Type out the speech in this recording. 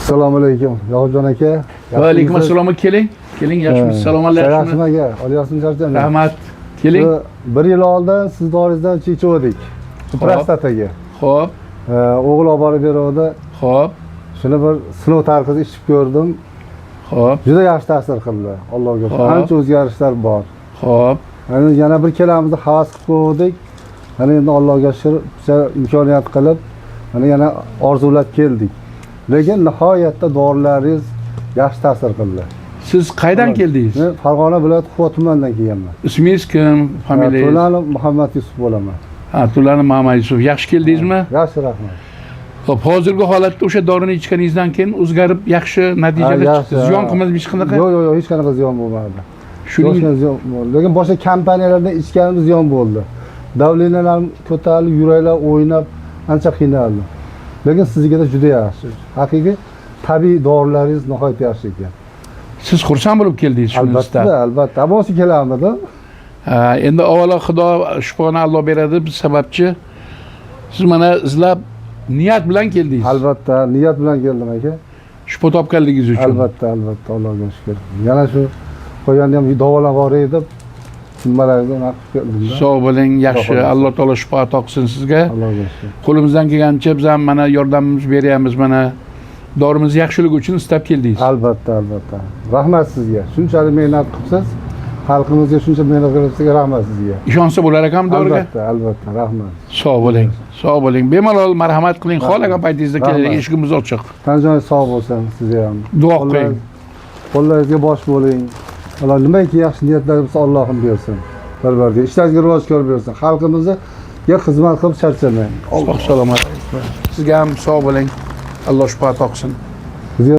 Assalomu alaykum, Yoqubjon aka. Va alaykum assalom, keling. Keling, yaxshimisiz? Salom alaykum. Yaxshimi aka? Olyapsizmi, charchamang. Rahmat. Keling. Shu bir yil oldin siz doringizdan ichuvdik. Shu prostataga. Xo'p, O'g'il olib borib beruvdi. xo'p, Shuni bir sinov tarzida ichib ko'rdim. Juda yaxshi ta'sir qildi. Allohga shukr. Ancha o'zgarishlar bor. Xo'p. Hani yana bir kelamiz deb havas qilib qo'ydik. Hani endi Allohga shukr, biza imkoniyat qilib, mana yana orzulab keldik. Lekin nihoyatda dorilaringiz yaxshi ta'sir qildi. Siz qaydan keldingiz? Men Farg'ona viloyati Quva tumanidan kelganman. Ismingiz kim? Familiyangiz? To'lanov Muhammad Yusuf bo'laman. Ha, To'lanov Muhammad Yusuf. Yaxshi keldingizmi? Yaxshi, rahmat. Xo'p, hozirgi holatda o'sha dorini ichganingizdan keyin o'zgarib, yaxshi natijalar Ha, chiqdi. yaxshi, Ziyon ha. qilmadimi hech qanaqa? Yo'q, hech qanaqa ziyon bo'lmadi. Shuning Hech qanaqa ziyon bo'lmadi. Lekin boshqa kompaniyalardan ichganimiz ziyon bo'ldi. Давления larim ko'tarilib, yuraklar o'ynab, ancha qiynaldim. Lekin siznikida juda yaxshi. Haqiqiy tabiiy dorilaringiz nihoyat yaxshi ekan. Siz xursand bo'lib keldingiz shuni Albatta, istab. albatta. Bo'lsa kelarmidim. Ha, endi avvalo Xudo shifoni Alloh beradi, biz sababchi. Siz mana izlab niyat bilan keldingiz. Albatta, niyat bilan keldim aka. Shifo topganligingiz uchun. Albatta, albatta, Allohga shukr. Yana shu qo'yganni ham davolanib boray deb nimalarni qilib keldim-da. Sog' bo'ling, yaxshi. Xudo xohlasa. Alloh taolo shifo ato qilsin sizga. Allohga shukr. Qo'limizdan kelgancha biz ham mana yordamimizni beryapmiz, mana dorimiz yaxshiligi uchun istab keldingiz. Albatta, albatta. Rahmat sizga. Shunchalik mehnat qilibsiz. Xalqimizga shuncha mehnat qilibsiz, rahmat sizga. Ishonsa bo'lar ekanmi doriga? Albatta, albatta, rahmat. Sog' bo'ling. Sog' bo'ling. Bemalol marhamat qiling. Xohlagan paytingizda keling, Rahmat. Eshigimiz ochiq. Tan joningiz sog' bo'lsin sizga ham. Duo qiling. Qo'llaringizga bosh bo'ling. Alloh nimaki yaxshi niyatlar bo'lsa, Allohim bersin. Bir-biriga ishlaringizga rivoj ko'rib bersin. Xalqimizga xizmat qilib charchamang. Sog' salomat. Sizga ham sog' bo'ling. Alloh shifo ato qilsin.